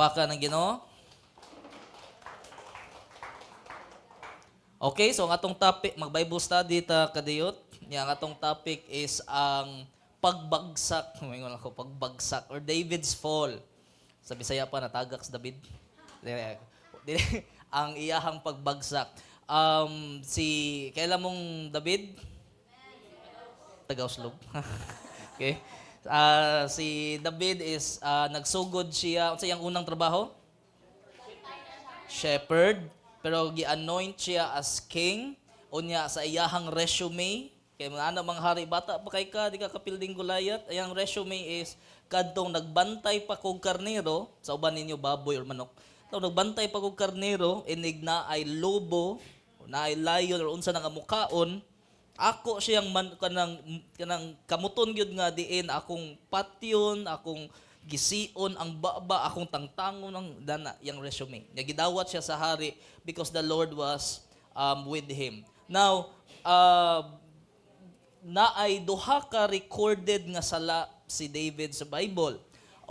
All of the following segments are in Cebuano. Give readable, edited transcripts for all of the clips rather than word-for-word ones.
Palakpakan ang Ginoo. Okay, so ang atong topic, mag-Bible study ta kadiyot. Nya ang atong topic is ang pagbagsak, moingon ako, pagbagsak or David's fall. Sa Bisaya pa, natagak si David. Ang iyahang pagbagsak. Si kailan mong David? Tagauslog. Okay. Si David is nagsugod siya unsa iyang unang trabaho? Shepherd, pero gi-anoint siya as king. Unya sa iyahang resume kay mga ana, mga hari, bata pa kay ka, di ka kapilding Goliath. Iyang resume is kadtong nagbantay pa kog karnero. Sa uban ninyo, baboy or manok. So nagbantay pa kog karnero, inig na ay lobo, na ay lion or unsa na nga mukaon ako, siyang man kanang kamuton gyud nga diin akong patyon, akong gision ang baba, akong tangtangon ang dana. Yang resume nya gidawat siya sa hari because the Lord was with him. Now, naay duha ka recorded nga sala si David sa Bible.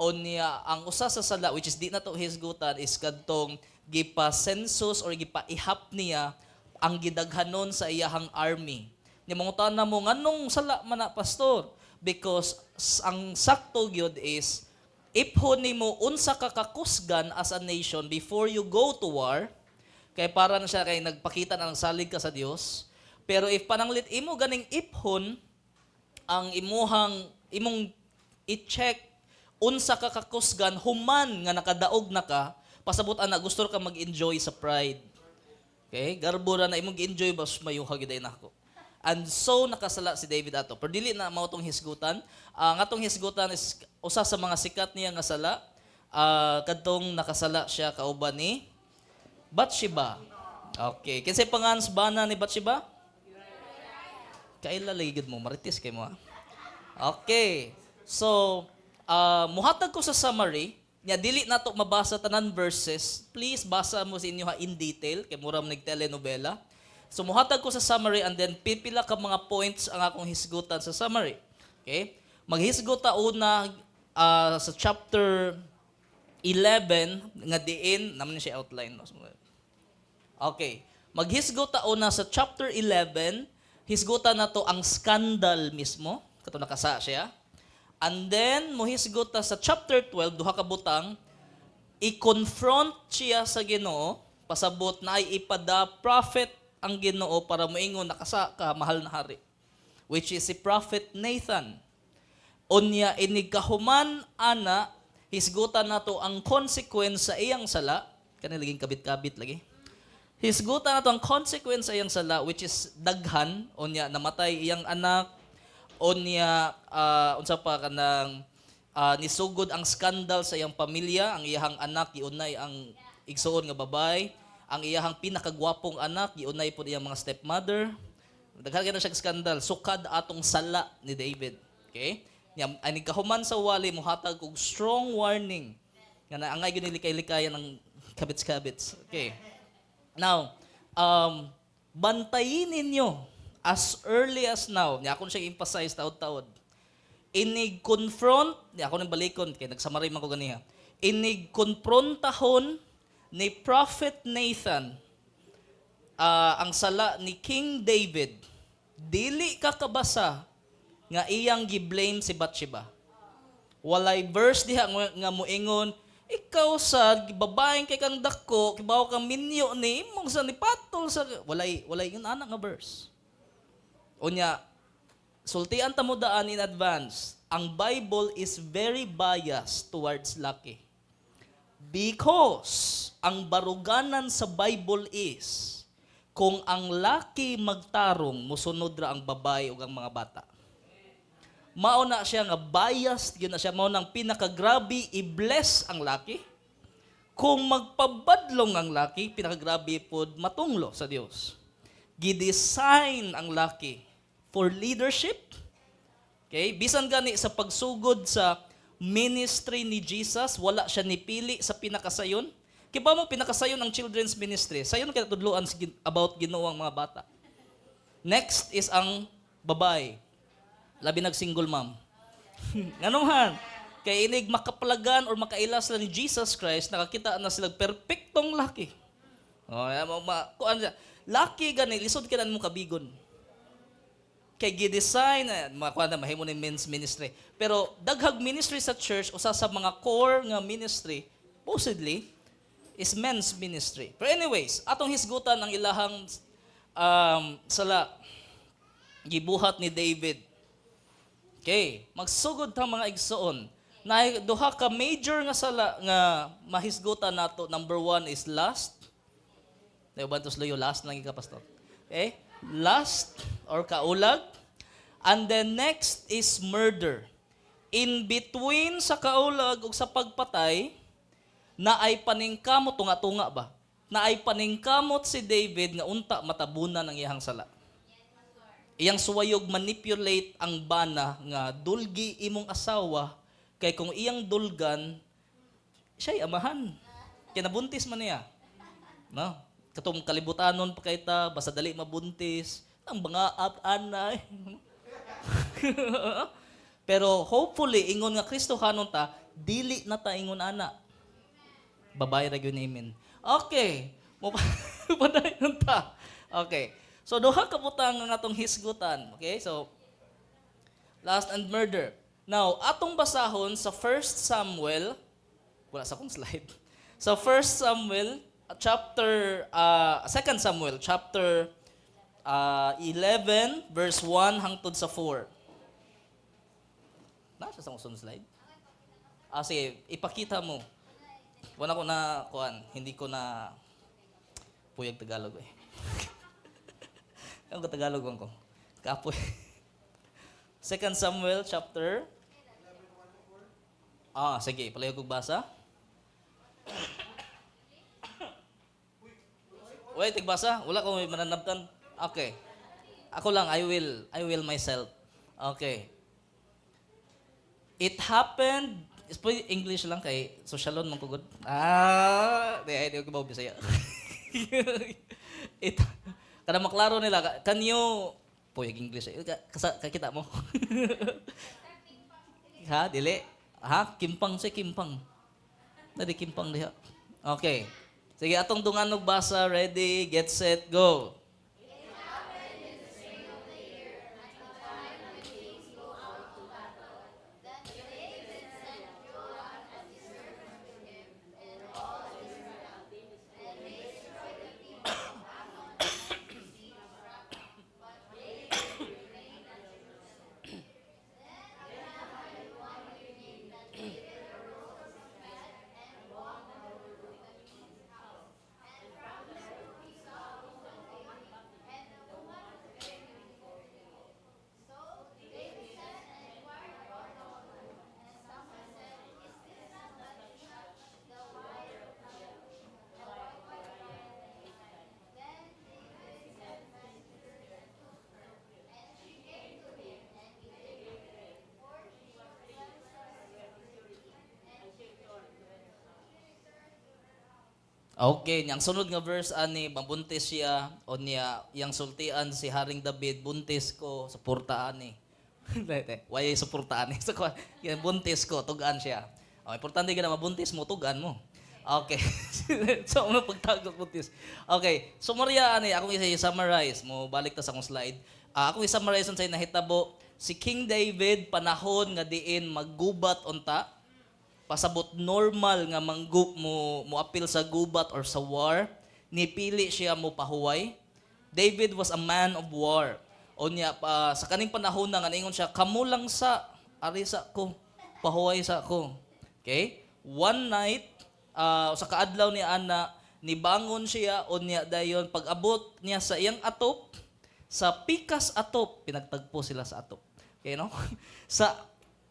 Unya ang usa sa sala, which is di na to hisgutan, is kadtong gipa-census or gipaihap niya ang gidaghanon sa iyahang army. Nya mangutana mo, "Nganong sala man na, pastor?" Because ang sakto gyud is iphon nimo unsa ka kakusgan as a nation before you go to war, kay para na siya kay nagpakita na ng salig ka sa Dios. Pero if pananglit imo ganing iphon ang imuhang imong i-check unsa ka kakusgan human nga nakadaog na ka, pasabot ana gusto ka mag-enjoy sa pride. Okay? Garbo ra na imong gi-enjoy bas mayuha gid na ako. And so nakasala si David ato. Pero dili na mao tong hisgutan. Ang atong hisgutan is usa sa mga sikat niya nga sala. Kadtong nakasala siya kauban ni Bathsheba. Okay. Kinsay pangalan sa bana ni Bathsheba? Kaila lagi gid mo, marites kay mo, ha? Okay. So, muhatag ko sa summary, nya dili nato mabasa tanan verses. Please basa mo sa inyo ha in detail kay mura man telenovela. So muhatag ko sa summary and then pipila ka mga points ang akong hisgutan sa summary. Okay? Maghisgot ta una sa chapter 11 nga diin naman siya outline, no? Okay. Maghisgot ta una sa chapter 11, hisgutan na to ang scandal mismo, kato nakasa siya. And then mohisgot ta sa chapter 12, duha ka butang, i-confront siya sa Ginoo, pasabot na ay ipada prophet ang Ginoo para moingon, "Nakasa ka, mahal na hari." Which is si Prophet Nathan. Unya inig kahuman ana, hisgutan nato ang consequence sa iyang sala, kani laging kabit-kabit lagi. Hisgutan nato ang consequence sa iyang sala, which is daghan. Unya namatay iyang anak, unya unsa pa, kanang nisugod ang skandal sa iyang pamilya, ang iyang anak giunay ang igsuon nga babay, ang iyang pinakagwapong anak giunay pod iyang mga stepmother. Daghan kay na siya skandal sukad atong sala ni David. Okay? Nya ani kahuman sa wali, muhatag og strong warning nga naangay gyud likay-likayan ng kabits-kabits. Okay. Now, bantayin ninyo as early as now. Nya ako siya emphasize taod-taod. Inig confront, nya ako nang balikon kay nagsummary man ko ganiha. Inig konfrontahon ni Prophet Nathan ang sala ni King David. Dili ka kabasa nga iyang gi-blame si Bathsheba. Walay verse diha nga moingon, "Ikaw sa babaeng kay kang dako, kibaw kang minyo ni imong sa ni patol sa," walay yun ana nga verse. Unya sultian ta mo daan in advance, ang Bible is very biased towards laki. Because ang baruganan sa Bible is kung ang laki magtarong, musunod ra ang babae ug ang mga bata. Mao na siya nga biased gyud na siya, mao nang pinakagrabe i-bless ang laki. Kung magpabadlong ang laki, pinakagrabe pod matunglo sa Dios. Gidesign ang laki for leadership. Okay? Bisan gani sa pagsugod sa ministry ni Jesus, wala siya nipili sa pinakasayon. Kiba mo pinakasayon ang children's ministry. Sayon kay tudloan about Ginoo ang mga bata. Next is ang babae. Labi nag single mom. Ngano man? Kay inig makaplagan or makaila sila ni Jesus Christ, nakakita na sila perpektong laki. Oh, ya, kuan siya. Laki gani lisod kay mo kabigon. Kay gi-design eh, mga kuan na mahimo ni men's ministry. Pero daghag ministry sa church, usa sa mga core nga ministry supposedly is men's ministry. But anyways, atong hisgutan ang ilahang sala gibuhat ni David. Okay, magsugod ta, mga igsoon. Na duha ka major nga sala nga mahisgutan nato. Number one is lust. Di ba tos luyo lust lang ka, pastor? Okay? Lust or kaulag. And then next is murder. In between sa kaulag ug sa pagpatay, na ay paningkamot, tunga-tunga ba? Na ay paningkamot si David nga unta matabunan ang iyang sala. Iyang suwayog manipulate ang bana nga dulgi imong asawa kay kung iyang dulgan, siya'y amahan. Kaya nabuntis man niya. No? Katong kalibutanon pa kay ta, basta dali mabuntis, ang mga up anay. Pero hopefully, ingon nga Kristohanon ta, dili na ta ingon ana. Babae ra gyud, amen. Okay. Mo padayon ta. Okay. So duha ka butang nga atong hisgutan. Okay? So lust and murder. Now, atong basahon sa 1 Samuel, wala sa akong slide. Sa 1 Samuel chapter 2 Samuel chapter 11 verse 1 hangtod sa 4. Nasa sa akong slide? Ah, sige, ipakita mo. Wala ko na, kuan, hindi ko na puyag Tagalog eh. Ang Tagalog ko. Kapoy. 2 Samuel chapter. Ah, sige, palayo kog basa. Wait, tigbasa. Wala ko may mananabtan. Okay. Ako lang, I will myself. Okay. It happened, is pwede English lang kay sosyalon man ko gud. Ah, di ay di ko Bisaya. It kada maklaro nila, can you puyag English eh. Kasa kakita mo. Ha, dili. Ha, kimpang sa kimpang. Nadi kimpang diha. Okay. Sige, atong dungan og basa, ready, get set, go. Okay, ang sunod nga verse ani, mabuntis siya o niya yang sultian si Haring David, "Buntis ko, suporta ani." Why suporta ani? So, yan, buntis ko, tugaan siya. Oh, importante ka na mabuntis mo, tugaan mo. Okay. So, ano pagtagos buntis? Okay. So, Maria, ani, akong i-summarize. Mo balik ta sa akong slide. Ah, akong i-summarize unsay nahitabo. Si King David, panahon nga diin maggubat unta, pasabot normal nga manggu mo moapil sa gubat or sa war, nipili siya mo pahuway. David was a man of war. O niya pa sa kaning panahon na nga ningon siya, "Kamo lang sa ari sa ko, pahuway sa ko." Okay? One night, sa kaadlaw ni ana, nibangon siya o niya dayon pag-abot niya sa iyang atop, sa pikas atop, pinagtagpo sila sa atop. Okay, no? Sa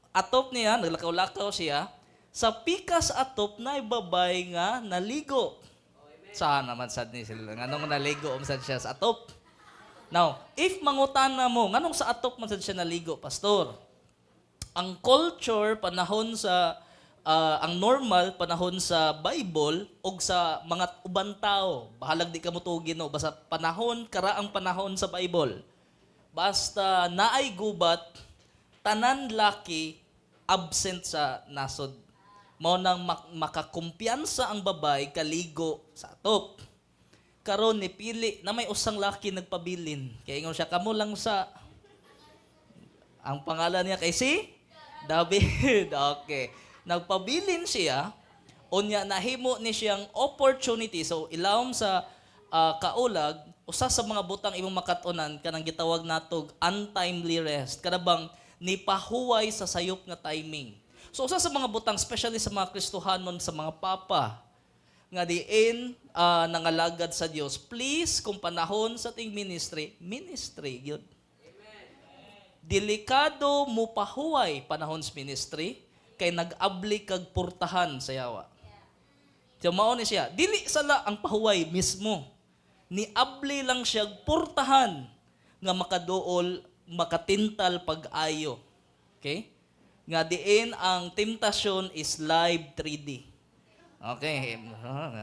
atop niya, naglakaw-lakaw siya, sa pikas atop na babay nga naligo. Saan naman sad ni sila? Nganong naligo sad siya sa atop? Now, if mangutana mo, nganong sa atop man sad siya naligo, pastor? Ang culture panahon sa ang normal panahon sa Bible og sa mga uban tao, bahalag di ka mo no, basta panahon karaang panahon sa Bible. Basta naay gubat, tanan laki Absent sa nasod. Mao nang makakumpiyansa ang babae kaligo sa atop. Karon ni pili na may usang laki nagpabilin. Kaya ingon siya, "Kamo lang sa," ang pangalan niya kay si David. Okay. Nagpabilin siya, unya nahimo ni siyang opportunity. So ilawom sa kaulag, usa sa mga butang imong makat-onan kanang gitawag natog untimely rest. Kana bang nipahuway sa sayop nga timing. So usa sa mga butang, especially sa mga Kristohanon, sa mga papa nga diin nangalagad sa Dios, please, kung panahon sa ting ministry, ministry gyud. Delikado mo pahuway panahon sa ministry kay nag-abli kag purtahan sa yawa. So mao ni siya, dili sala ang pahuway mismo. Niabli lang siya purtahan nga makaduol, makatintal pag-ayo. Okay? Nga diin ang temptasyon is live 3D. Okay,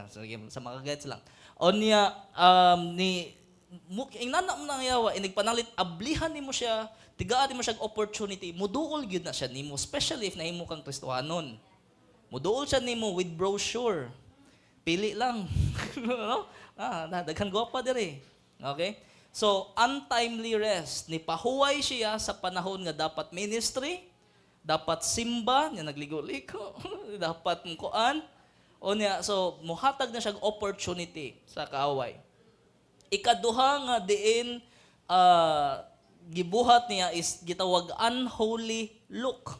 sige, sa mga gets lang. Onya ni mo ingana mo nang yawa inig panalit, ablihan nimo siya, tigaan nimo siya og opportunity, muduol gyud na siya nimo, especially if nahimo kang Kristohanon. Muduol siya nimo with brochure. Pili lang, no? Ah, daghan gwapa diri. Okay? So, untimely rest. Ni pahuway siya sa panahon nga dapat ministry, dapat simba, nga nagligo-ligo, dapat kuan. O niya, so muhatag na siya og opportunity sa kaaway. Ikaduha nga diin gibuhat niya is gitawag unholy look.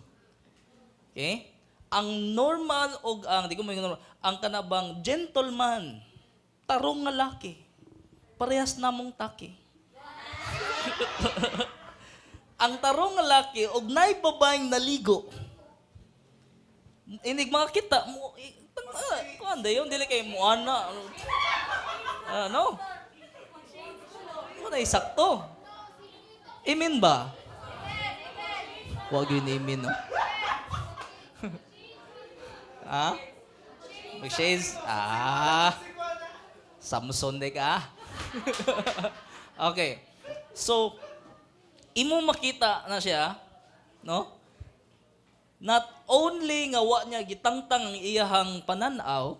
Okay? Ang normal og ang di ko mo normal, ang kanabang gentleman, tarong nga laki. Parehas namong taki. Ang tarong nga laki og nay babaeng naligo. Inig makita mo, kuan dayon, dili kay mo ana. Ano? Mo na sakto. Amen ba? Wag yun amen, no? Ha? Mag-shades? Ah. Samson de ka. Okay. So, imo makita na siya, no? Not only nga wa niya gitangtang ang iyahang pananaw,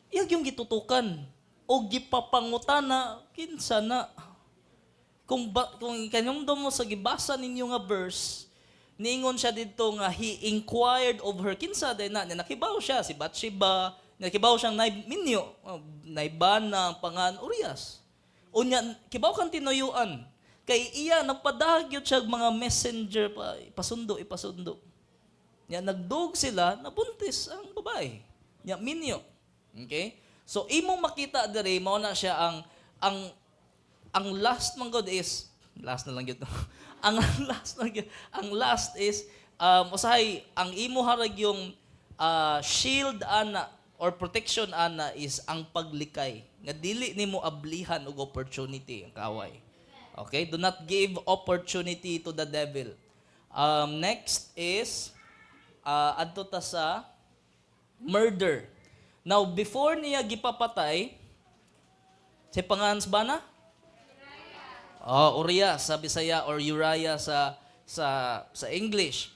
iyang yung gitutukan o gipapangutana kinsa na. Kung kanyong mo sa gibasa ninyo nga verse, niingon siya didto nga he inquired of her kinsa day na. Nya nakibaw siya si Bathsheba, nakibaw siyang nay minyo, oh, naibana ang pangan Urias. Unya kibaw kang tinuyuan kay iya nagpadahag yun siya og mga messenger pa ipasundo, ipasundo. Nya nagdug sila, nabuntis ang babae. Nya minyo. Okay? So imong makita diri, mao na siya ang last man god is last na lang gyud. Ang last na gyud. Ang last is usahay ang imo harag yung shield ana or protection ana is ang paglikay nga dili nimo ablihan og opportunity ang kaaway. Okay? Do not give opportunity to the devil. Next is adto ta sa murder. Now, before niya gipapatay, si pangalan sa bana? Oh, Uriah sa Bisaya or Uriah sa English.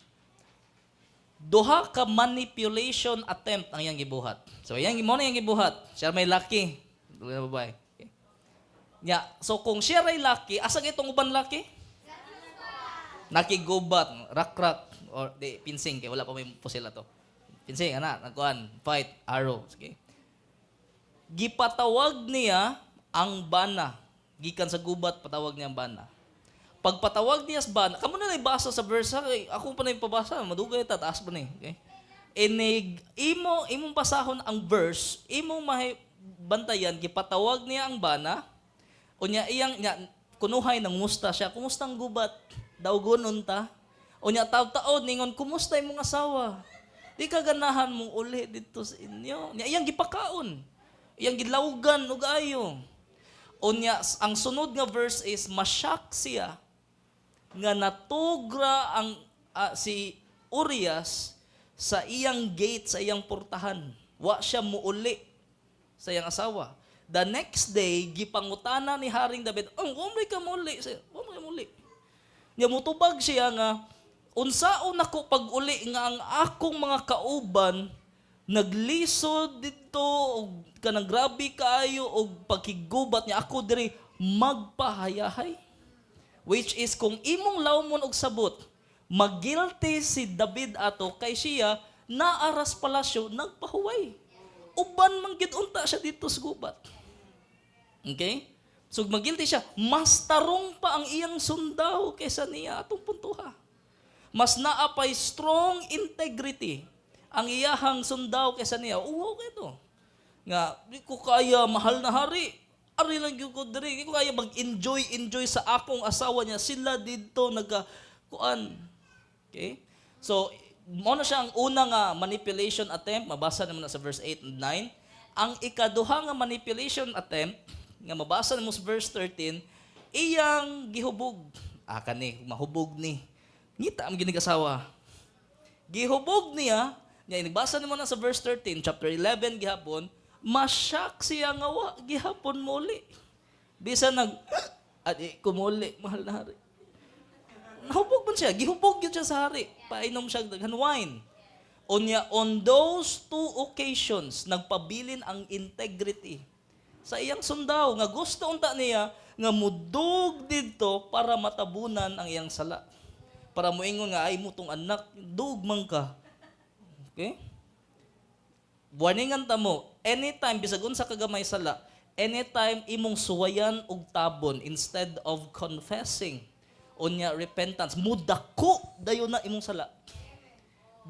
Duha ka manipulation attempt ang iyang gibuhat. So iyang mo na iyang gibuhat. Siya may laki. Duha na babae. Okay. Nya, so kung siya ray laki, asa itong uban laki? Nakigubat, rak-rak, or di, pinsing, kay wala pa may pusila to. Pinsing, ana, nagkuan, fight, arrow. Sige. Gipatawag niya ang bana. Gikan sa gubat, patawag niya ang bana. Pagpatawag niya sa bana, kamo na basa sa verse, ha? Kay ako pa na yung pabasa, madugay ta, taas pa ni. Okay? Inig, imo, imong basahon ang verse, imong mahi, bantayan, gipatawag niya ang bana, unya iyang, nya, kunuhay nang musta siya, "Kumusta ang gubat? Dawgonon ta?" Unya taw-taod, ningon, "Kumusta imong asawa? Di ka ganahan mong uli dito sa inyo?" Nya iyang gipakaon. Iyang gilawgan og ayo. Unya ang sunod nga verse is ma-shock siya nga natugra ang si Urias sa iyang gate, sa iyang portahan. Wa siya muuli sa iyang asawa. The next day, gipangutana ni Haring David, "Oh, wa ka muli." Siya, "Wa ka muli." Nya mutubag siya nga, Unsaon nako pag-uli nga ang akong mga kauban naglisod dito og kanang grabe kaayo og pagkigubat niya, ako diri magpahayahay? Which is kung imong lawmon og sabot, magilty si David ato kay siya naa ra sa palasyo nagpahuway. Uban man gid unta siya dito sa gubat. Okay? So magilty siya, mas tarong pa ang iyang sundao kaysa niya atong puntuha. Mas naa pay strong integrity ang iyahang sundao kaysa niya. Uwaw kay to. Nga, di ko kaya, mahal na hari. Ari lang gyud ko diri. Di ko kaya mag-enjoy, enjoy sa akong asawa niya. Sila dito naga, kuan. Okay? So, mao na siya ang una nga manipulation attempt. Mabasa naman na sa verse 8 and 9. Ang ikaduha nga manipulation attempt, nga mabasa namo sa verse 13, iyang gihubog. Ah, kani, mahubog ni. Ngita ang ginig asawa. Gihubog niya, niya nagbasa nimo na sa verse 13, chapter 11 gihapon, masyak siya nga wa gihapon muli. Bisa nag, "Adi ko muli, mahal na hari." Nahubog man siya, gihubog yun siya sa hari. Painom siya daghan wine. Unya, on those two occasions, nagpabilin ang integrity sa iyang sundao nga gusto unta niya nga mudug didto para matabunan ang iyang sala. Para moingon nga, "Ay mo tong anak, dug man ka." Okay? Warningan ta mo, anytime bisag unsa kagamay sala, anytime imong suwayan og tabon instead of confessing unya repentance, mudako dayon na imong sala.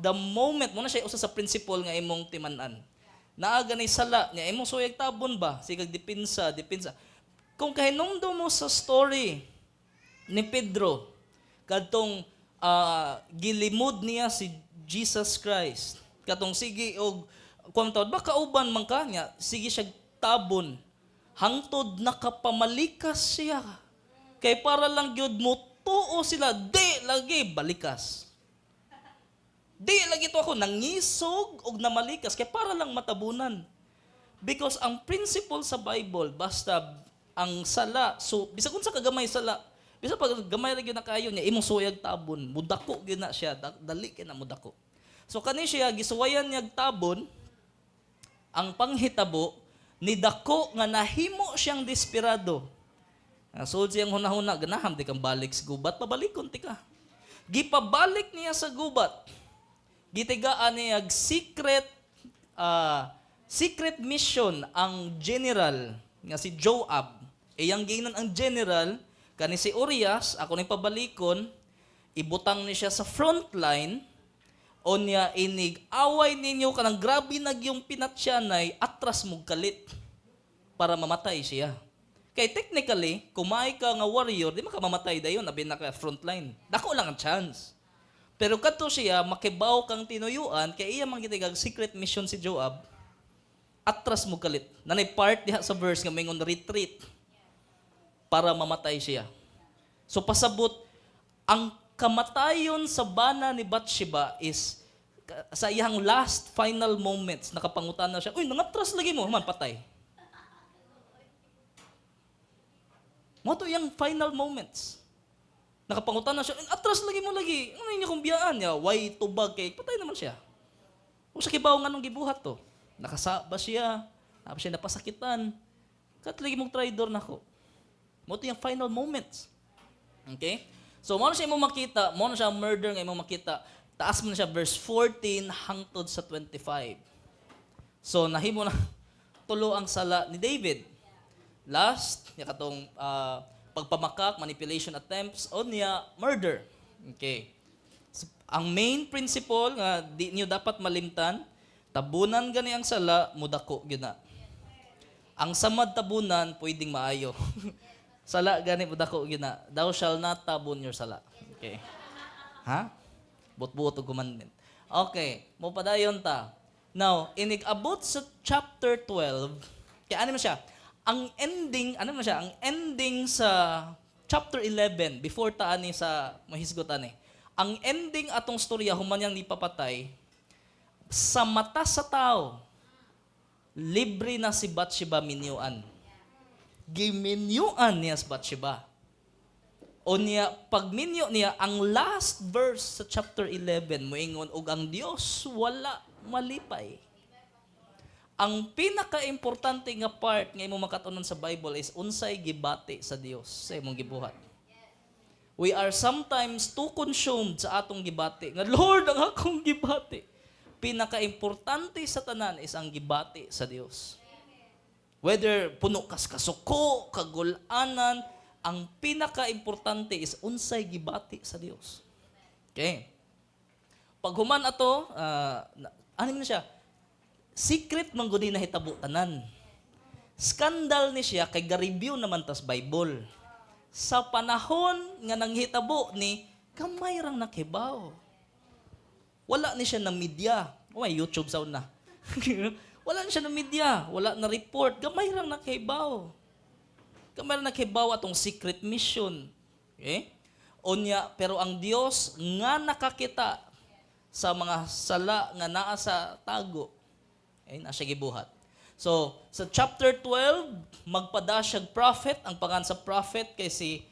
The moment mo na siya usa sa principle nga imong timan-an. Naa gani sala niya imong suwayag tabon ba, sigag depensa, depensa. Kung kahinumdum mo sa story ni Pedro kadtong gilimod niya si Jesus Christ, katong sige og kuan tawad ba, kauban man ka niya, sige siya tabon hangtod nakapamalikas siya kay para lang gyud mo tuo sila, di lagi balikas. Di lagi to ako nangisog og namalikas kay para lang matabunan. Because ang principle sa Bible, basta ang sala, so bisag unsa ka gamay sala, bisag pag gamay ra gyud na kayo niya, imong suyag tabon, mudako gyud na siya, dali kay na mudako. So kani siya gisuwayan niya tabon, ang panghitabo ni dako nga nahimo siyang desperado. Ang sulod siyang hunahuna, "Ganahan di kang balik sa gubat, pabalikon ti ka." Gipabalik niya sa gubat. Gitigaan niya secret secret mission ang general nga si Joab. Iyang giingnan ang general, kani si Urias, ako ning pabalikon, ibutang ni siya sa front line, unya inig away ninyo kanang grabe nagyong pinatsyanay, atras mo kalit para mamatay siya. Kay technically, kung maay ka nga warrior, di maka mamatay dayon, abi naka frontline. Dako lang ang chance. Pero kadto siya, makibaw kang tinuyuan, kay iya man gitigag secret mission si Joab, atras mo kalit. Nanay part diha sa verse nga mingon retreat para mamatay siya. So pasabot, ang kamatayon sa bana ni Bathsheba is sa iyang last final moments, nakapangutan na siya, "Uy, nangatras lagi mo," man patay. Mao to iyang final moments. Nakapangutan na siya, "Uy, atras lagi mo lagi. Ano inyo kong biyaan niya? Why tubag kay patay naman siya." Kung sa kibaw nga nung gibuhat to. Nakasa ba siya? Tapos siya napasakitan. Kat lagi mong traidor nako. Mao to yung final moments. Okay? So, mao na siya imong makita, mao na siya ang murder nga imong makita. Taas mo na siya verse 14 hangtod sa 25. So, nahimo na tulo ang sala ni David. Last, niya katong pagpamakak, manipulation attempts, o niya murder. Okay. So, ang main principle nga di niyo dapat malimtan, tabunan gani ang sala, mudako gyud na. Ang samad tabunan, pwedeng maayo. Sala gani mudako gyud na. Thou shall not tabon your sala. Okay. Ha? Buot-buot og commandment. Okay, mo padayon ta. Now, inig-abot sa chapter 12, kaya ano man siya? Ang ending, ano man siya? Ang ending sa chapter 11, before ta ani sa mahisgot ani. Ang ending atong storya human niyang nipapatay, sa mata sa tao, libre na si Bathsheba minyuan. Giminyuan niya si Bathsheba. Unya pagminyo niya, ang last verse sa chapter 11 moingon og ang Dios wala malipay. Ang pinaka-importante nga part nga imong makatunan sa Bible is unsay gibati sa Dios sa imong gibuhat. We are sometimes too consumed sa atong gibati. Nga, "Lord, ang akong gibati." Pinaka-importante sa tanan is ang gibati sa Dios. Whether puno kas kasuko, kagulanan, ang pinaka-importante is unsay gibati sa Dios. Okay. Paghuman ato, ano na siya? Secret man gud ni nahitabo tanan. Scandal ni siya kay ga-review naman tas Bible. Sa panahon nga nanghitabo ni, gamay rang nakibaw. Wala ni siya na media. Oh, may YouTube sound na. Wala ni siya na media, wala na report, gamay rang nakibaw. Gamay rang nakibaw atong secret mission. Okay? Unya, pero ang Dios nga nakakita sa mga sala nga naa sa tago, ay na siya gibuhat. So, sa chapter 12, magpada siya prophet, ang pangan sa prophet kay si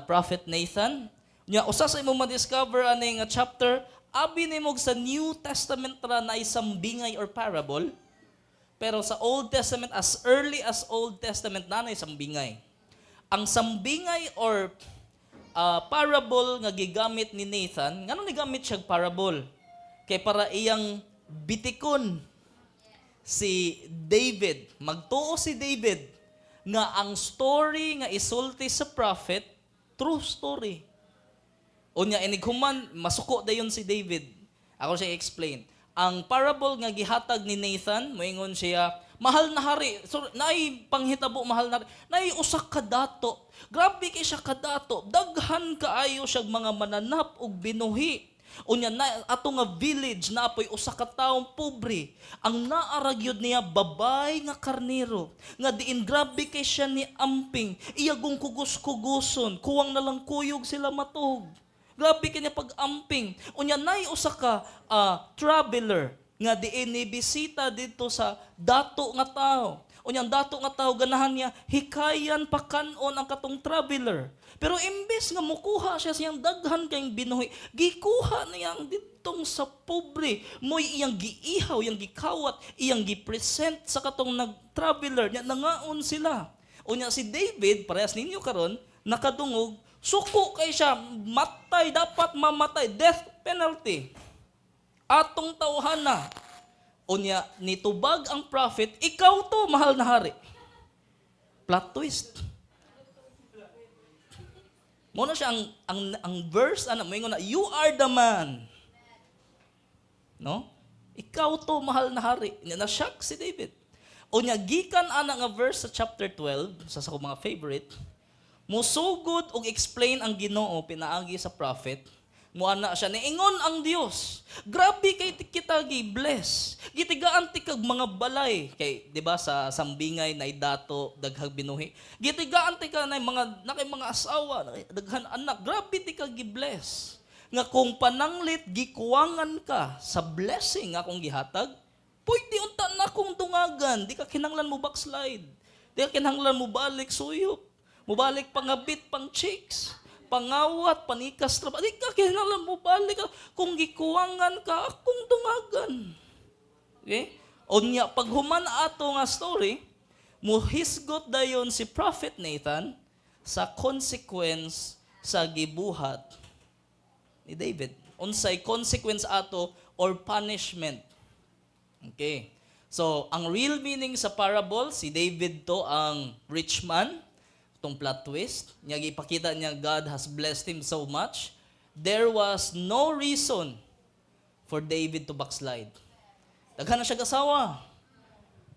Prophet Nathan. Nya usa sa imong ma-discover ani nga chapter, abi nimo sa New Testament ra na isang bingay or parable, pero sa Old Testament, as early as Old Testament, na isang bingay. Ang sambingay or parable nga gigamit ni Nathan, ngano nigamit siya parable? Kay para iyang bitikon si David. Magtuo si David nga ang story nga isulti sa prophet, true story. Unya inighuman masuko dayon si David. Ako siya i-explain. Ang parable nga gihatag ni Nathan, moingon siya, "Mahal na hari, so, naay panghitabo, mahal na hari, naay usa ka dato. Grabe kay siya kadato. Daghan kaayo siya mga mananap ug binuhi. Unya na ato nga village na apoy usa ka taong pobre. Ang naa ra gyud niya babay nga karnero nga diin grabe kay siya ni amping. Iyagong kugos-kuguson, kuwang na lang kuyog sila matug. Grabe kanya pag-amping. Unya nay usa ka traveler nga diin ni bisita dito sa dato nga tao. Unya ang dato nga tao ganahan niya hikayan pakanon ang katong traveler. Pero imbes nga mukuha siya siyang daghan kayong binuhi, gikuha niya ang ditong sa pobre. Mo'y iyang giihaw, iyang gikawat, iyang gipresent sa katong nag-traveler. Nya nangaon sila. Unya si David, parehas ninyo karon, nakadungog, suko kay siya, matay, dapat mamatay, death penalty. Atong tawhana." Unya, nitubag ang prophet, "Ikaw to, mahal na hari." Plot twist. Muna siya ang verse, ano, moingon na, "You are the man." No? "Ikaw to, mahal na hari." Na-shock si David. Unya, gikan ana nga verse sa chapter 12, sa akong mga favorite, musugod og explain ang Ginoo pinaagi sa prophet. Muana siya, niingon ang Dios, "Grabe kay kita gi-bless. Gitigaan ti kag mga balay." Kay di ba sa sambingay na dato, daghang binuhi. "Gitigaan ti ka na mga nakay mga asawa, daghan anak. Grabe ti ka gi-bless. Nga kung pananglit gikuwangan ka sa blessing nga akong gihatag, pwede unta na akong dungagan. Di ka kinahanglan mo backslide. Di ka kinahanglan mo balik suyop. Mubalik pangabit pang chicks, pangawat, panikas trabaho. Di ka kinahanglan mo balik. Kung gikuwangan ka, akong dungagan." Okay? Unya, paghuman ato nga story, muhisgot dayon si Prophet Nathan sa consequence sa gibuhat ni David. Unsay consequence ato or punishment. Okay. So, ang real meaning sa parable, si David to ang rich man, itong plot twist. Niya ipakita niya God has blessed him so much. There was no reason for David to backslide. Daghan na siya asawa.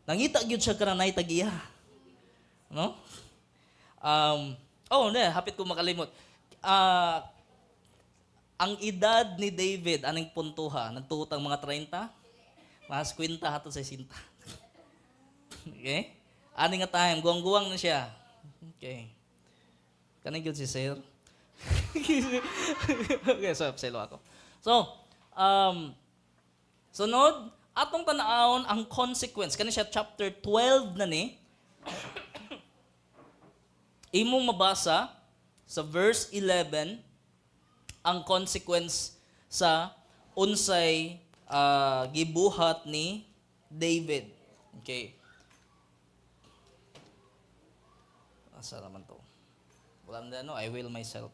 Nangita gyud siya kanang nay tag-iya. No? Oh, ne, hapit ko makalimot. Ang edad ni David, aning puntuha, nagtuot ang mga 30, mga 50 hatod sa 60. Okay? Ani nga time, guwang-guwang na siya. Okay. Kaning gyud si sir. Okay, so selo ako. So, sunod, atong tanawon ang consequence. Kani siya chapter 12 na ni. Imong mabasa Sa verse 11, ang consequence sa unsay gibuhat ni David. Okay. Asa naman to? Wala na, no, I will myself.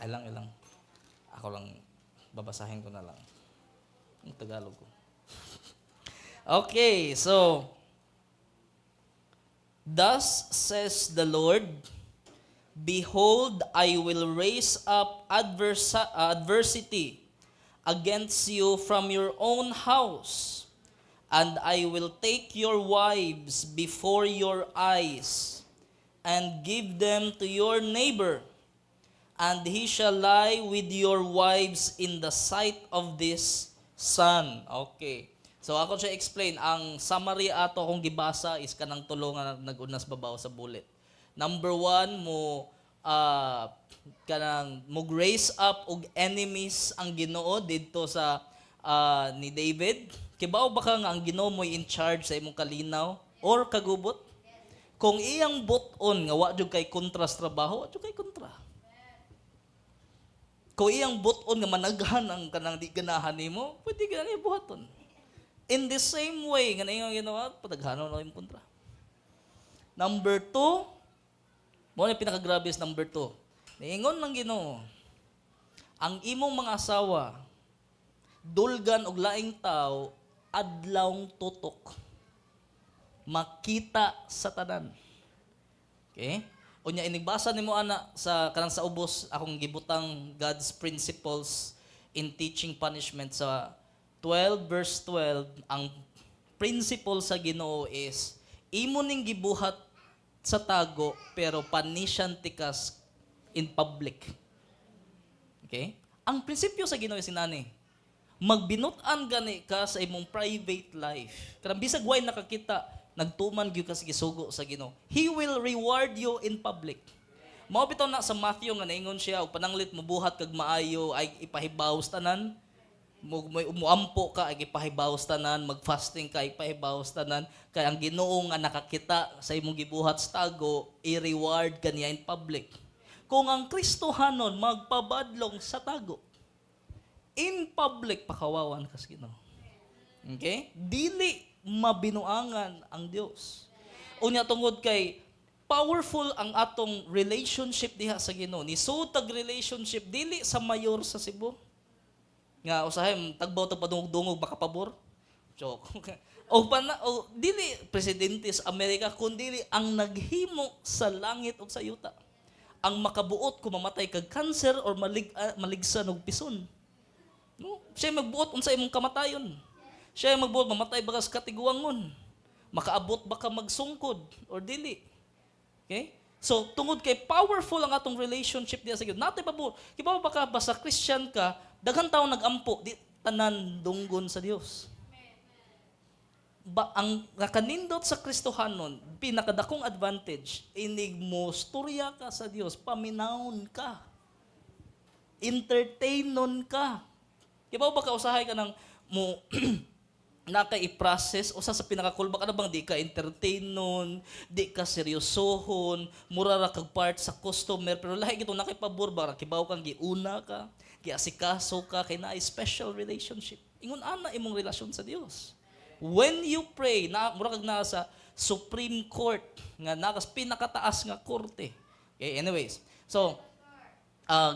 Ay lang, ilang. Ako lang, babasahin ko na lang. Ang Tagalog ko. Okay, so, "Thus says the Lord, behold, I will raise up adversity against you from your own house, and I will take your wives before your eyes, and give them to your neighbor, and he shall lie with your wives in the sight of this sun." Okay. So ako siya explain, ang summary ato akong gibasa is kanang tulo nga nag-unas babaw sa bullet. Number one, mo kanang mo raise up og enemies ang Ginoo didto sa ni David. Kibaw ba ka nga ang Ginoo mo'y in charge sa imong kalinaw or kagubot? Kung iyang buton nga wa jud kay kontra sa trabaho, wa jud kay kontra. Kung iyang buton nga managhan ang kanang di ganahan nimo, pwede ka niya buhaton. In the same way, nga ingon Ginoo, padaghanon na imong kontra. Number two, mo na pinakagrabe is number two. Niingon ng Ginoo, ang imong mga asawa, dulgan og laing tao, adlawng tutok. Makita sa tanan. Okay? Unya inigbasa nimo ana sa kanang sa ubos akong gibutang God's principles in teaching punishment sa 12 verse 12, ang principle sa Ginoo is imo ning gibuhat sa tago pero panisyan tikas in public. Okay? Ang prinsipyo sa Ginoo is inani. Magbinut-an gani ka sa imong private life. Kanang bisag way nakakita, nagtuman gyud ka sa gisugo sa Ginoo. He will reward you in public. Mao bitaw na sa Matthew nga naingon siya og pananglit mo buhat kag maayo ay ipahibaw sa tanan. Mo muampo ka ay ipahibaw sa tanan, magfasting ka ay ipahibaw sa tanan kay ang Ginoo nga nakakita sa imong gibuhat sa tago, i-reward ka niya in public. Kung ang Kristohanon magpabadlong sa tago, in public pakawawan ka sa Ginoo. Okay? Dili mabinuangan ang Dios. Unya tungod kay powerful ang atong relationship diha sa Ginoo. Ni tag relationship dili sa mayor sa Cebu. Nga usahay tagbaw tag padungog-dungog makapabor. Joke. O pana o dili presidente sa Amerika kundi ang naghimo sa langit ug sa yuta. Ang makabuot kung mamatay kag cancer or maligsan og pison. No? Siya magbuot unsa imong kamatayon. Siya magbuot mamatay ba ka sa katiguangon. Makaabot ba ka magsungkod or dili. Okay? So, tungod kay powerful ang atong relationship diya sa Ginoo. Natay pabor. Kibaw ba ka basta Christian ka, daghan tawo nagampo, di tanan dunggon sa Dios. Ba ang nakanindot sa Kristohanon, pinakadakong advantage, inig mo storya ka sa Dios, paminawon ka. Entertainon ka. Kibaw ba ka usahay ka ng mo naka i-process usa sa pinakakulba ka na bang di ka entertain nun, di ka seryosohon, mura ra kag part sa customer, pero lahi gito nakipabor ba, kibaw kang giuna ka, giasikaso ka, kay naay special relationship. Ingon ana imong relasyon sa Dios. When you pray, na mura kag naa sa Supreme Court nga nakas pinakataas nga korte. Okay, anyways. So,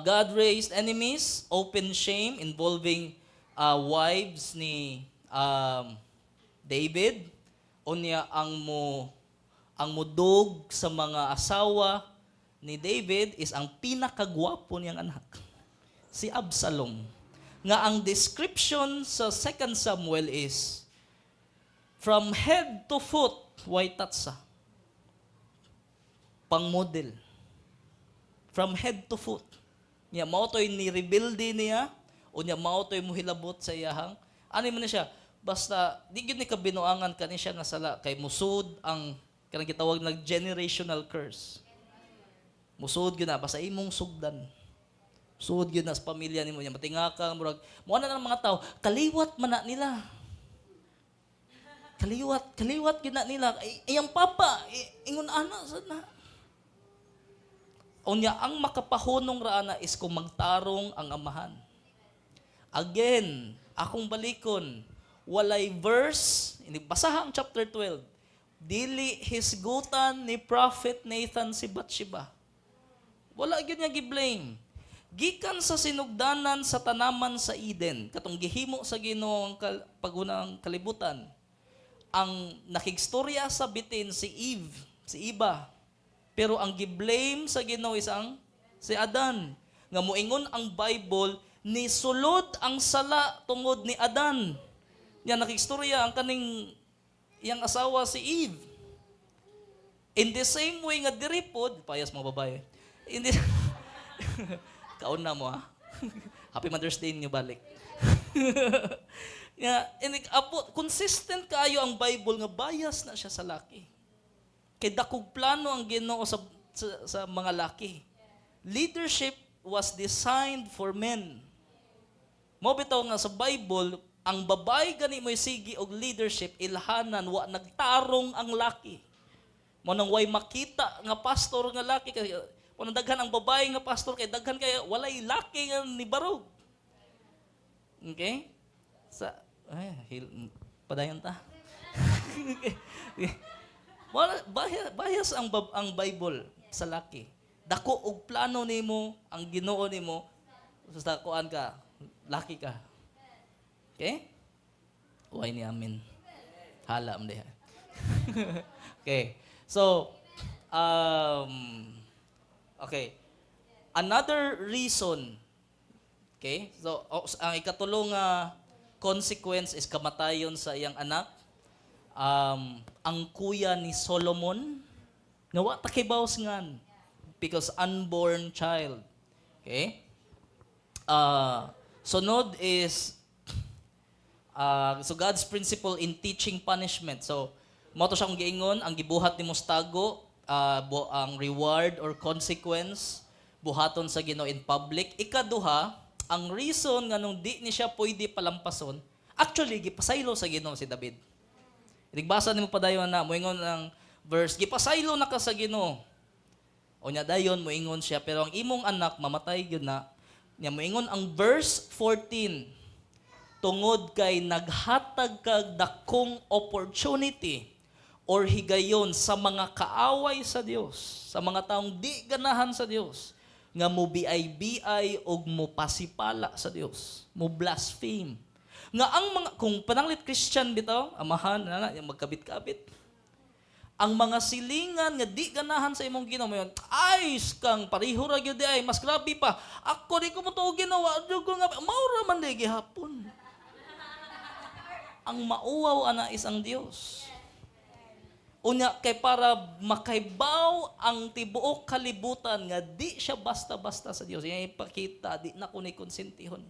God raised enemies, open shame involving wives ni David. Unya ang mudog sa mga asawa ni David is ang pinakagwapo niyang anak, si Absalom. Nga ang description sa 2 Samuel is from head to foot, white tatsa. Pang-model. From head to foot. Niya mao to'y ni rebelde niya o niya mao to'y muhilabot sa iyahang ano man na siya, basta di gyud ni kabinuangan kani siya nga sala kay musud ang kanang gitawag nag generational curse. Musud gyud na basta imong sugdan. Sud gyud na sa pamilya nimo niya matinga ka, murag mo na ng mga tao kaliwat man na nila. Kaliwat, kaliwat gina nila. Ay, iyang papa, ingon ana sa na. Unya, ang makapahunong ra ana is kung magtarong ang amahan. Again, akong balikon, walay verse, ini basaha ang chapter 12. Dili hisgutan ni Prophet Nathan si Bathsheba. Wala gyud niya gi-blame. Gikan sa sinugdanan sa tanaman sa Eden, katong gihimo sa Ginoo ang pagunang kalibutan, ang nakigstorya sa bitin si Eve, si Iba. Pero ang gi-blame sa Ginoo is ang si Adan. Nga moingon ang Bible, ni sulod ang sala tungod ni Adan. Nya nakigstorya ang kaning iyang asawa si Eve. In the same way nga diri pod, payas mga babae. In the Kaon na mo ha. Happy Mother's Day ninyo balik. Nga, apo, consistent kaayo ang Bible nga bias na siya sa laki. Kay dakog plano ang Ginoo sa mga laki. Leadership was designed for men. Mo bitaw nga sa Bible, ang babae gani mo sige og leadership, ilhanan wa nagtarong ang laki. Mo nang way makita nga pastor nga laki kay mo nang daghan ang babae nga pastor kay daghan kay walay laki nga nibarog. Okay? Sa ay hil, padayon ta. Wala bias, bias ang Bible sa laki. Dako og plano nimo ang Ginoo nimo basta kuan ka, laki ka. Okay? Way ni amin. Hala man diha. Okay. So, okay. Another reason, okay? So, ang ikatulong nga consequence is kamatayon sa iyang anak. Ang kuya ni Solomon, nga wa ta kibaw ngan because unborn child. Okay? Sunod is so God's principle in teaching punishment. So, mo to siyang giingon, ang gibuhat ni Mustago, ang reward or consequence buhaton sa Ginoo in public. Ikaduha, ang reason nga nung di ni siya pwede palampason, actually gipasaylo sa Ginoo si David. Igbasa nimo padayon na moingon ang verse, "Gipasaylo na ka sa Ginoo." O nya dayon moingon siya, "Pero ang imong anak mamatay gyud na." Nya moingon ang verse 14, "Tungod kay naghatag kag dakong opportunity or higayon sa mga kaaway sa Dios, sa mga taong di ganahan sa Dios, nga mo biay-biay og mo pasipala sa Dios, mo blaspheme." Nga ang mga kung pananglit Christian bitaw, amahan na na yung magkabit-kabit. Ang mga silingan nga di ganahan sa imong Ginoo moingon, "Ay kang pareho ra gyud ay, mas grabe pa. Ako di ko mo tuo ginawa, di ko nga maura man di gihapon." Ang mauwaw ana is ang Dios. Unya kay para makaibaw ang tibuok kalibutan nga di siya basta-basta sa Dios. Iya ipakita di na ko ni konsentihon.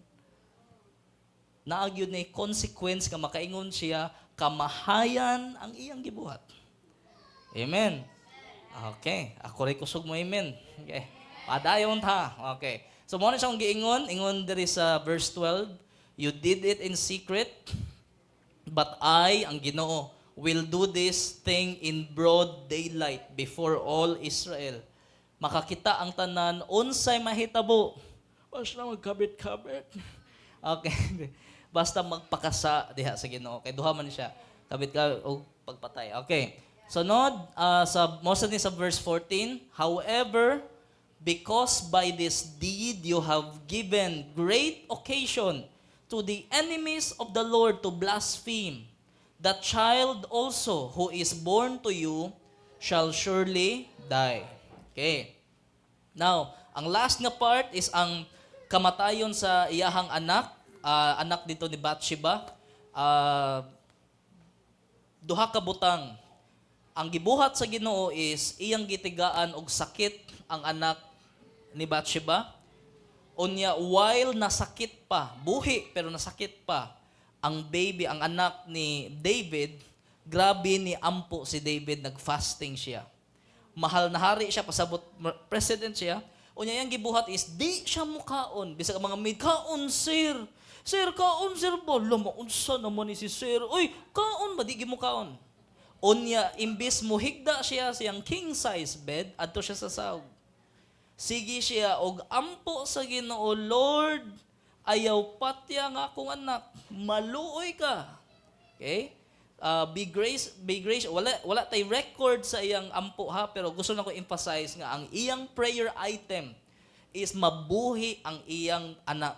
Naa gyud ni consequence nga makaingon siya kamahayan ang iyang gibuhat. Amen. Okay. Ako rin kusog mo amen. Okay. Padayon ta. Okay. So mo na siyang giingon, ingon diri sa verse 12, "You did it in secret, but I, ang Ginoo, will do this thing in broad daylight before all Israel." Makakita ang tanan unsay mahitabo. Basta magkabit-kabit. Okay. Basta magpakasa diha sa Ginoo. Kay duha man siya. Kabit ka o pagpatay. Okay. Sunod sa most ni sa verse 14, "However, because by this deed you have given great occasion to the enemies of the Lord to blaspheme, the child also who is born to you shall surely die." Okay. Now, ang last nga part is ang kamatayon sa iyahang anak, anak dito ni Bathsheba. Duha ka butang. Ang gibuhat sa Ginoo is iyang gitigaan og sakit ang anak ni Bathsheba. Unya while nasakit pa, buhi pero nasakit pa ang baby, ang anak ni David, grabe ni ampo si David, nagfasting siya. Mahal na hari siya, pasabot president siya. Unya yang gibuhat is di siya mukaon. Bisag ang mga maid, "Kaon, sir. "Sir, kaon, sir ba?" Lama, unsa naman ni si sir? "Uy, kaon ba? Di mo kaon." Unya, imbis muhigda siya siyang king size bed, adto siya sa saog. Sige siya og ampo sa Ginoo, "Lord, ayaw patya nga akong anak, maluoy ka." Okay? Be grace, wala tay record sa iyang ampo ha, pero gusto na ko emphasize nga ang iyang prayer item is mabuhi ang iyang anak.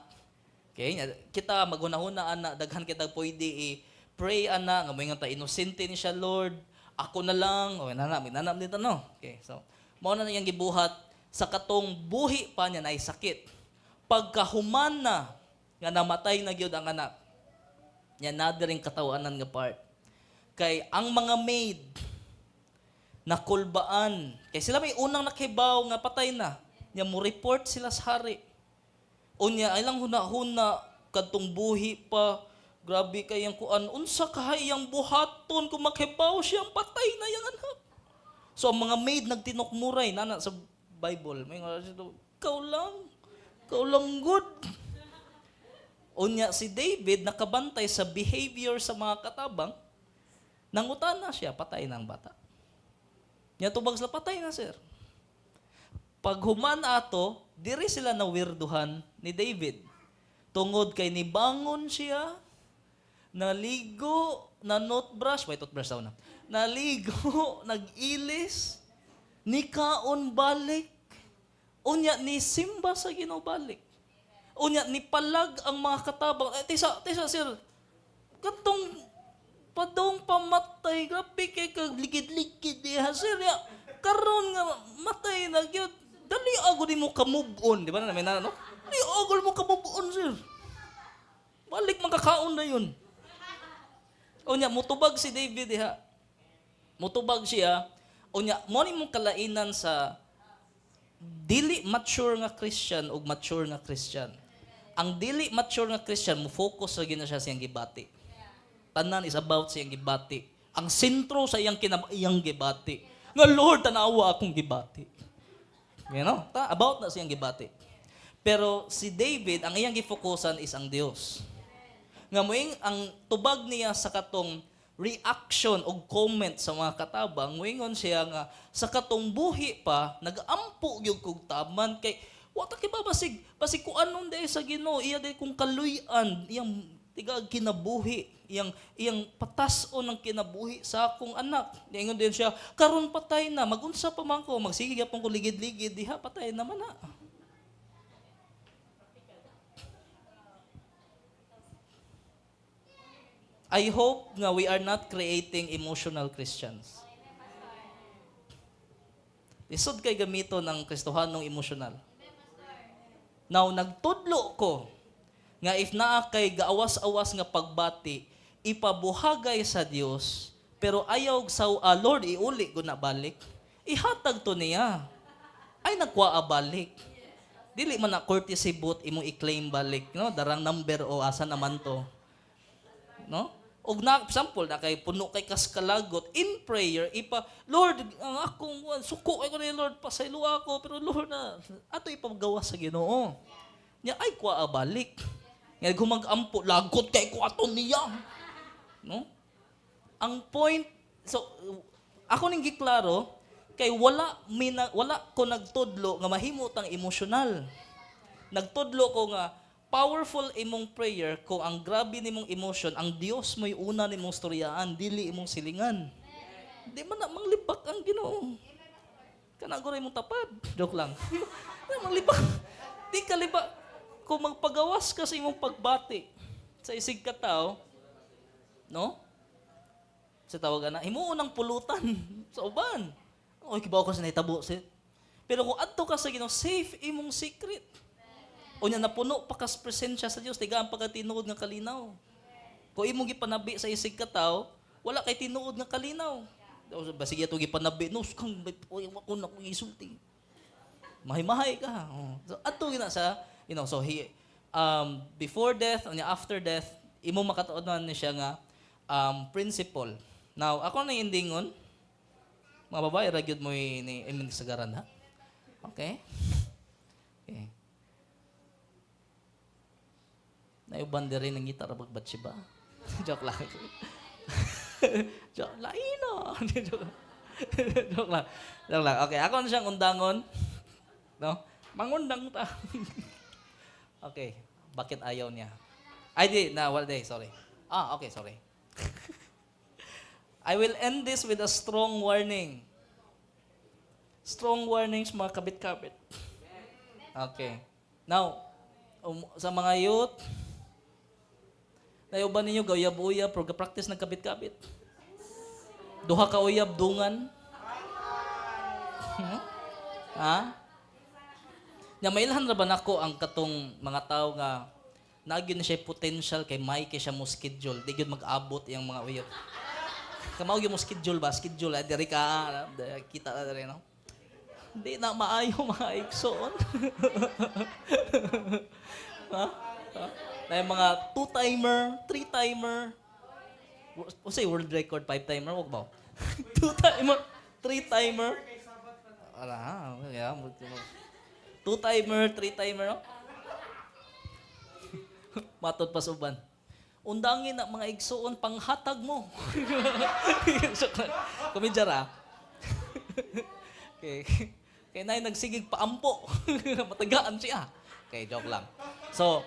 Okay? Kita maghunahuna ana, daghan kita pwede i-pray ana nga moingon ta, "Inosente ni siya, Lord. Ako na lang." O nana, nana dito, no. Okay, so mao na iyang gibuhat sa katong buhi pa niya na sakit. Pagkahuman na nga namatay na gyud ang anak, nya na ring katawanan nga part. Kay ang mga maid nakulbaan kay sila may unang nakibaw nga patay na. Nya mo report sila sa hari. Unya ay lang huna-huna, kadtong buhi pa, grabe kay ang kuan, unsa kahay iyang buhaton kung makibaw siyang patay na yang anak? So ang mga maid nagtinukmuray nana sa Bible. May nga ikaw lang, ikaw lang good. Unya si David nakabantay sa behavior sa mga katabang, nangutana siya, "Patay na ang bata?" Nya tubag sila, "Patay na, sir." Paghuman ato, diri sila nawirduhan ni David. Tungod kay nibangon siya, naligo, na toothbrush, wait, toothbrush daw na. Naligo, nag-ilis, nikaon balik, unya ni simba sa Ginoo balik. Unya ni palag ang mga katabang. "Eh, tisa, tisa, sir, katong padong pamatay, grabe kay kag ligid-ligid diha, sir. Ya, karon nga matay na gyud, dali ako di mo ka-move on, di ba na may na no? Dali ako mo ka-move on, sir. Balik makakaon na yun." Unya mutubag si David diha. Mutubag siya. Unya mo ni mong kalainan sa dili mature nga Christian ug mature nga Christian. Ang dili mature nga Christian mo focus sa gina siya siyang gibati. Tanan is about siyang gibati. Ang sentro sa iyang kinab iyang gibati. Nga, "Lord, tanawa akong gibati." Ta about na siyang gibati. Pero si David, ang iyang gifokusan is ang Dios. Nga moing ang tubag niya sa katong reaction o comment sa mga katabang, moingon siya nga sa katong buhi pa, nagampo gyud kog taman kay wa ta kay ba basig basig kuanon day sa Ginoo, iya day kung kaluy-an, iyang tiga kinabuhi, iyang iyang patas-on ng kinabuhi sa akong anak. Niingon din siya, "Karon patay na, magunsa pa man ko, magsige gyapon ko ligid-ligid diha, patay naman na." I hope nga we are not creating emotional Christians. Lisod kay gamito ng Kristohanong emosyonal. Now, nagtudlo ko nga if naa kay gaawas-awas nga pagbati, ipabuhagay sa Dios, pero ayaw sa "Lord, iuli ko na balik," ihatag to niya. Ay nagkuha balik. Dili man na courtesy boot imong i-claim balik, no? Darang number o asa naman to. No? Og na example na kay puno kay kaskalagot in prayer, ipa, "Lord, ang akong suko kay ko ni Lord, pasaylo ako, pero Lord na ato ipagawa sa Ginoo." Nya ay kuha balik. Nga gumag-ampo, lagot kay ko ato niya. No? Ang point, so ako ning giklaro kay wala ko nagtudlo nga mahimo tang emosyonal. Nagtudlo ko nga powerful imong prayer kung ang grabe nimong emotion, ang Dios mo'y una nimong storyaan, dili imong silingan. Di man na manglibak ang Ginoo. Kana guro imong tapad. Joke lang. Di manglibak. Di ka libak. Kung magpagawas ka sa imong pagbati sa isig ka tao, no? Sa tawag na, himuon ng pulutan sa uban. "Oy, kibaw ko sa nahitabo." Pero kung adto ka sa Ginoo, safe imong secret. Unya napuno pa kas presensya sa Dios, tigaan pa ka tinuod nga kalinaw. Kung imong gipanabi sa isig ka tao, wala kay tinuod nga kalinaw. Basig ato gipanabi, no, kang oy, ako na kong isulti. Mahimahay ka. Oh. So adto gina sa, so he before death unya after death, imo makatuonan ni siya nga principle. Now, ako na indingon, mga babae ra gyud mo ni imong sagaran ha. Okay? Okay. Na uban diri nangita ra bag Bathsheba. Joke lang. Joke, lain na. Joke. Joke lang. Joke lang. Okay, ako na siyang undangon. No? Mangundang ta. Okay. Bakit ayaw niya? Ay, di. Na, wala di. Sorry. Ah, okay, sorry. I will end this with a strong warning. Strong warnings, mga kabit-kabit. Okay. Now, sa mga youth, naay uban ninyo gauyab-uyab pero ga-practice ng kabit-kabit. Duha ka uyab dungan. Ha? Nya mailhan ra ba nako ang katong mga tao nga naa gyud na siya potential kay may kay siya mo schedule, di gyud mag-abot iyang mga uyab. Kamao gyud mo schedule ba? Schedule, ah, diri ka, ah, kita na diri, no? Di na maayo, mga igsoon. Ha? Ha? Na yung mga two-timer, three-timer. Unsay world record, five-timer, wag ba? Two-timer, three-timer. Wala, yeah. Two-timer, three-timer, no? Matod pa sa uban. Undangin na, mga igsoon, panghatag mo. Komedya ra. Okay. Kay nay nagsigig paampo. Matagaan siya. Okay, joke lang. So,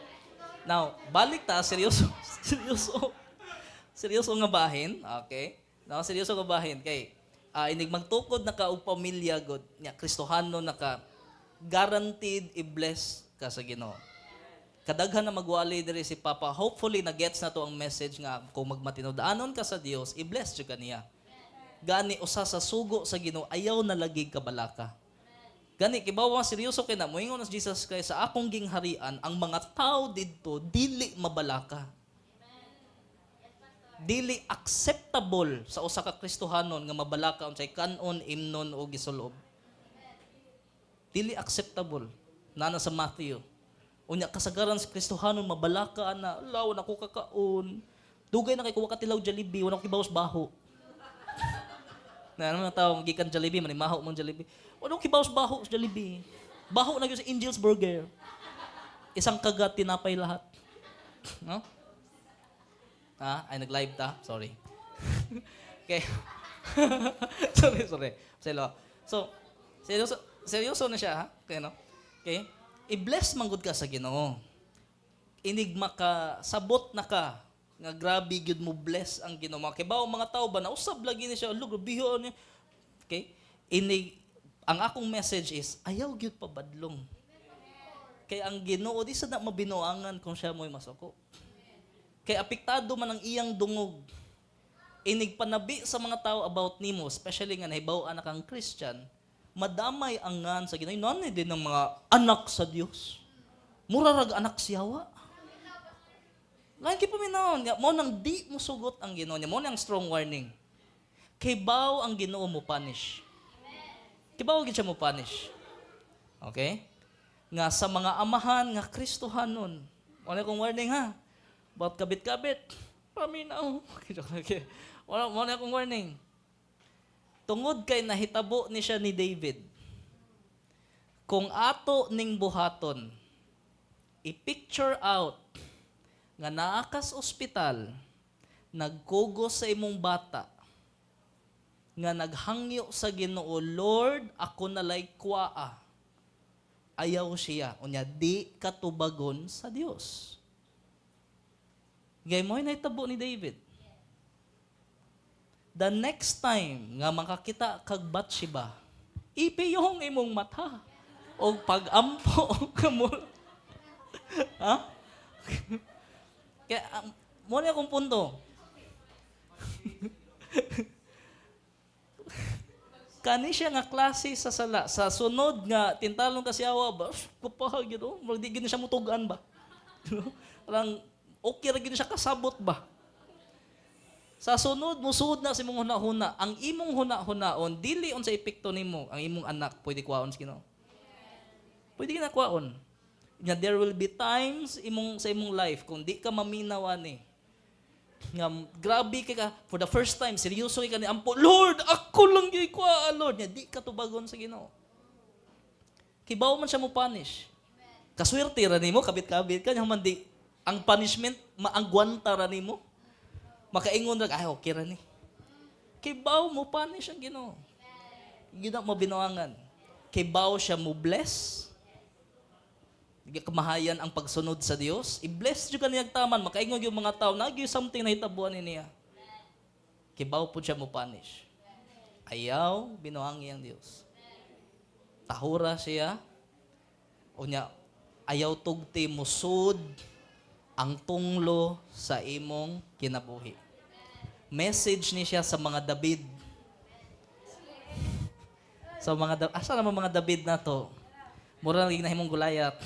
now, balik ta, seryoso. Seryoso. Seryoso nga bahin. Okay? Now, seryoso nga bahin. Kay, inig magtukod na ka og pamilya, god, nya, Kristohano na ka, guaranteed i-bless ka sa Ginoo. Kadaghan na magwali diri si Papa. Hopefully na-gets na to ang message nga kung magmatinud-anon ka sa Dios, i-bless jud ka niya. Gani usa sa sugo sa Ginoo, ayaw na lagi kabalaka. Gani kibaw nga seryoso kay na moingon na si Jesus kay sa akong gingharian ang mga tao didto dili mabalaka. Dili acceptable sa usa ka Kristohanon nga mabalaka unsay kanon, imnon o gisulob. Dili acceptable. Nana sa Matthew. Unya kasagaran sa Kristohanon mabalaka na, "Law na ko kakaon. Dugay na kay kuha katilaw Jollibee, wala ko kibaw sa baho." Na ano mga tao gikan Jollibee, manimaho mong Jollibee. "Wala ko kibaw sa baho sa Jollibee. Baho na gyud sa Angel's Burger. Isang kagat, tinapay lahat." No? Ah, ay, nag-live ta? Sorry. Okay. Sorry, sorry. Selo. So, seryoso, seryoso na siya, ha? Okay, no? Okay? I-bless man gud ka sa Ginoo. Inig maka sabot na ka nga grabe gyud mo bless ang Ginoo. Mga kibaw mga tao ba na usab lagi ni siya, "Alo, grabe ni." Okay? Inig ang akong message is ayaw gyud pabadlong. Kay ang Ginoo di sa na mabinuangan kung siya mo'y masuko. Kay apektado man ang iyang dungog. Inig panabi sa mga tao about nimo, especially nga nahibaw-an na kang Christian, madamay ang ngan sa Ginoo. Nanay din ng mga anak sa Dios. Mura rag anak siyawa. Lain kay paminaw niya, mo nang di mo sugot ang Ginoo niya, mo nang strong warning. Kibaw ang Ginoo mo punish. Kibaw gid siya mo punish. Okay? Nga sa mga amahan nga Kristohanon. Wala kong warning ha. About kabit-kabit. Paminaw. Okay. Wala mo na akong warning. Tungod kay nahitabo ni siya ni David. Kung ato ning buhaton, i-picture out nga naa kas ospital, nagkugos sa imong bata, nga naghangyo sa Ginoo, "Lord, ako nalay kwaa." Ayaw siya. Unya, di katubagon sa Dios. Gay mo'y nahitabo ni David. The next time nga makakita kag Bathsheba, ipiyong imong mata o pag-ampo kamo. Ha? Kaya, mo na akong punto. Kani siya nga klase sa sala sa sunod nga tintalong kasi awa ba, kupahag yun, oh. Murag di gid na siya mutugan ba. Parang okay ra gid na siya kasabot ba. Sa sunod, musuod na sa imong hunahuna. Ang imong hunahunaon, dili unsa epekto nimo, ang imong anak pwede kuwaon sa Ginoo. Pwede na kuwaon. Nga there will be times imong sa imong life kung di ka maminaw ani. Nga grabe kay ka for the first time, seryoso kay ka ni ampo, "Lord, ako lang gyud kuha, Lord." Nga di ka tubagon sa Ginoo. Kibaw man siya mo punish. Kaswerte ra nimo kabit-kabit ka nya man di. Ang punishment, maagwanta ra nimo. Makaingon ra, "Ay, okay ra ni." Kay baw mo punish ang Ginoo. Gyud mo binuangan. Kay baw siya mo bless. Di kamahayan ang pagsunod sa Dios. I-bless jud ka niyag taman, makaingon yung mga tao, nagyo something na hitabuan ni niya. Kay baw po siya mo punish. Ayaw binuangi ang Dios. Tahura siya. Unya, ayaw tugti musud ang tunglo sa imong kinabuhi. Message ni siya sa mga David. Sa mga asa naman mga David na to? Mura lang nahimong Goliath.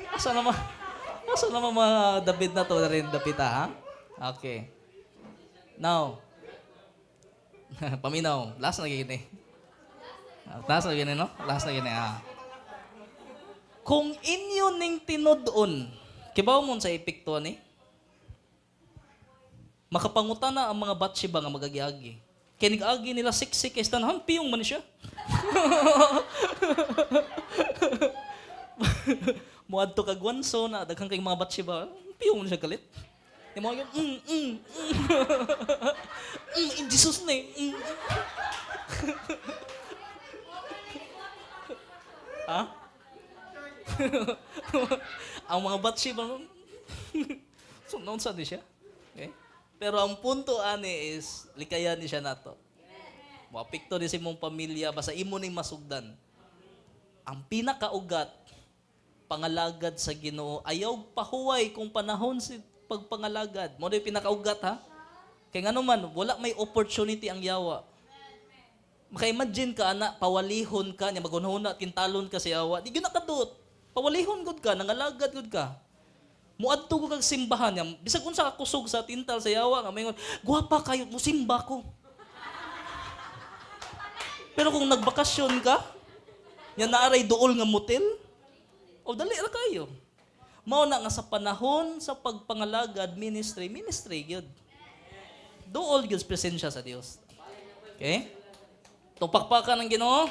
Asa naman mga David na to na rin dapita, ha? Okay. Now, paminaw. Last na gini. Last na gini, no? Last na gini, ah. Kung inyo ning tinud-on, kibaw mo sa epekto ni? Makapanguta na ang mga Bathsheba nga magagi-agi. Kay nag-agi nila siksik kay tanhan piyong man siya. Muadto kag Wanso na daghan kay mga Bathsheba, piyong man siya kalit. Di mo yung in Jesus name. Ha? Ang mga Bathsheba, so noon sa di siya. Okay? Pero ang punto ani is, likayan ni siya nato. Moapekto ni sa imong pamilya, basta imo ning masugdan. Ang pinakaugat, pangalagad sa Ginoo, ayaw pahuway kung panahon si pagpangalagad. Mo yung pinakaugat, ha. Kay ngano man, wala may opportunity ang yawa. Maka-imagine ka, ana, pawalihon ka, niya magunhuna, tintalon ka sa yawa. Di gyud nakadot. Pawalihon gud ka, nangalagad gud ka. Muadto ko kag simbahan niya, bisag unsa ka kusog sa tintal sa yawa nga maingon, "Gwapa kayo, musimba ko." Pero kung nagbakasyon ka, nya naaray duol nga motel, o dali ra kayo. Mao na nga sa panahon sa pagpangalagad, ministry, ministry gyud. Duol gyud presensya sa Dios. Okay? Tupakpakan ng Ginoo.